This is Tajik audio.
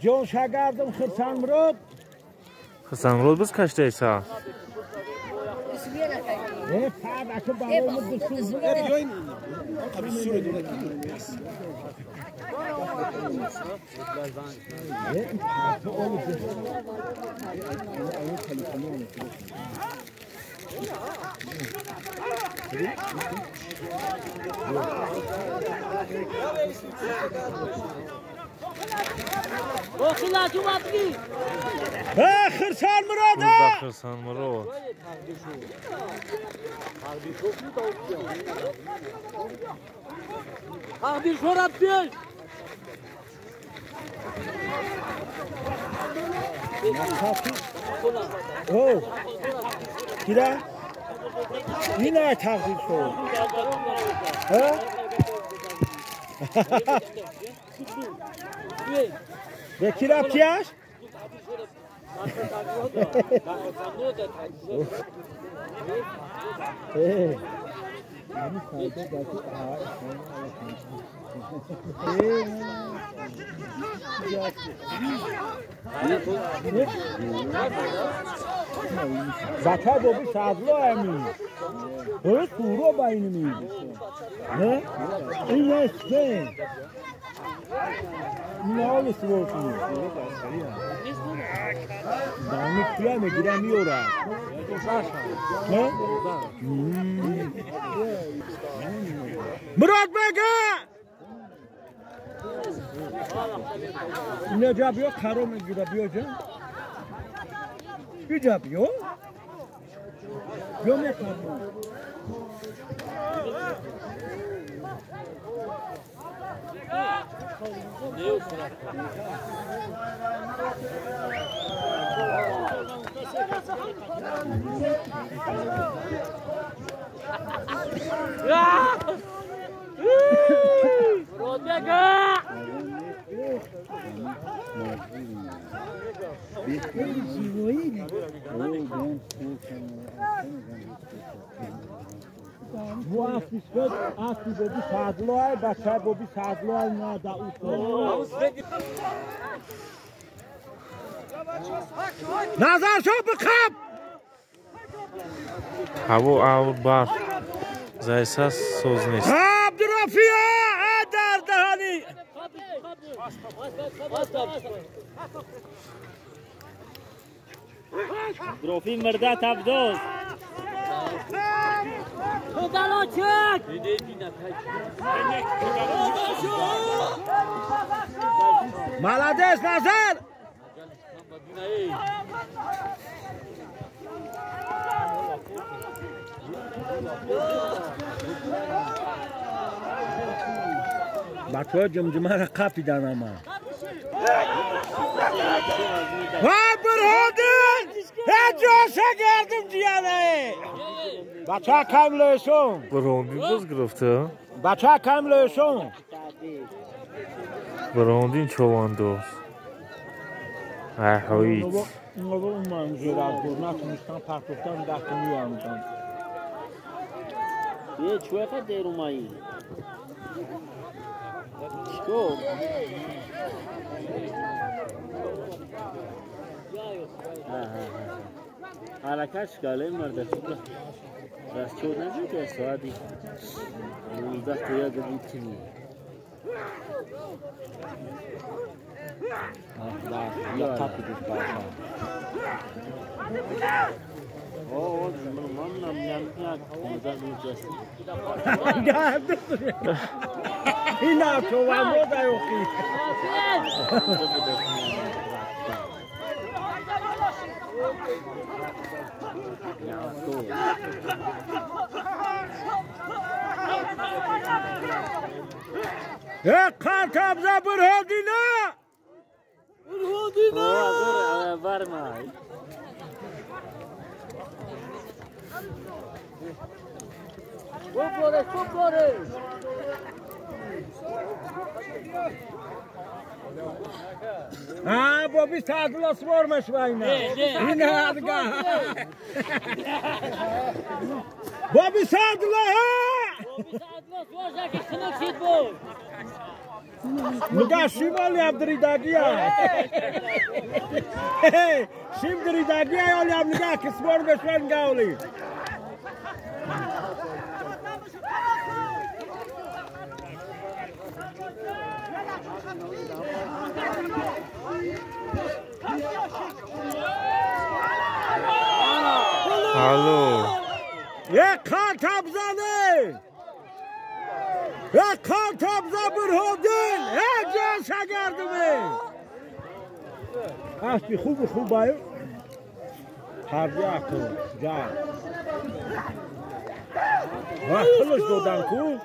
Ҷон шагардам Хурсандмурод. Хурсандмурод биз каштайса. Хурсандмурод! Хурсандмурод. О! Кира? Ина тақдир шуд. Ҳа? Ба ки рафтияш? Бача боби садло ами. Ҳӯ туро байними. Не? Ин нест. Ин ҳол истифода. Дами пула мегирам меорад. Не? Мурод бега! Инаҷа биё қаро мегира биё ҷа. Биҷа биё. Биё мекард. Назар шо бихаб! Ҳаво абр барф зайса соз нест. Абдурафия дар даҳани! Абдурафи мирда табдоз. Молодец, Назар! Бачаҳо ҷумҷумаро қапидан ама. Ва Бурҳодин! Ҳеҷ ҷоша гардим ҷияне! Бача кам лешон. Бурҳондин боз гирифта? Бача кам лешон. Бурҳондин човандоз. Аҳоит. Инро манзура натунистан партофтан даста меамдан. Е чуяка дерумаи? Чико? حرکت شکاله مرده خوب دست چود نزد ساعتی 19 تا یاد بود کنی لا قپیدش باشا او من من اینا تو و مودایوکی قارتابزا برهادینا برهادینا برمای ها بابی سعدالله سوار مشواینا این هادگاه بابی سعدالله بابی سعدالله سوار شکی خنک شید بود نگاه شیمالی عبدریداگیا شیم دریداگیا ولی هم نگاه که سوار مشوین گاولی الو یک کارت بزنه یک کارت بزن برهادین یک جا شگردمه اسبی خوب خوب آیو هر کن جا خلش دادن کو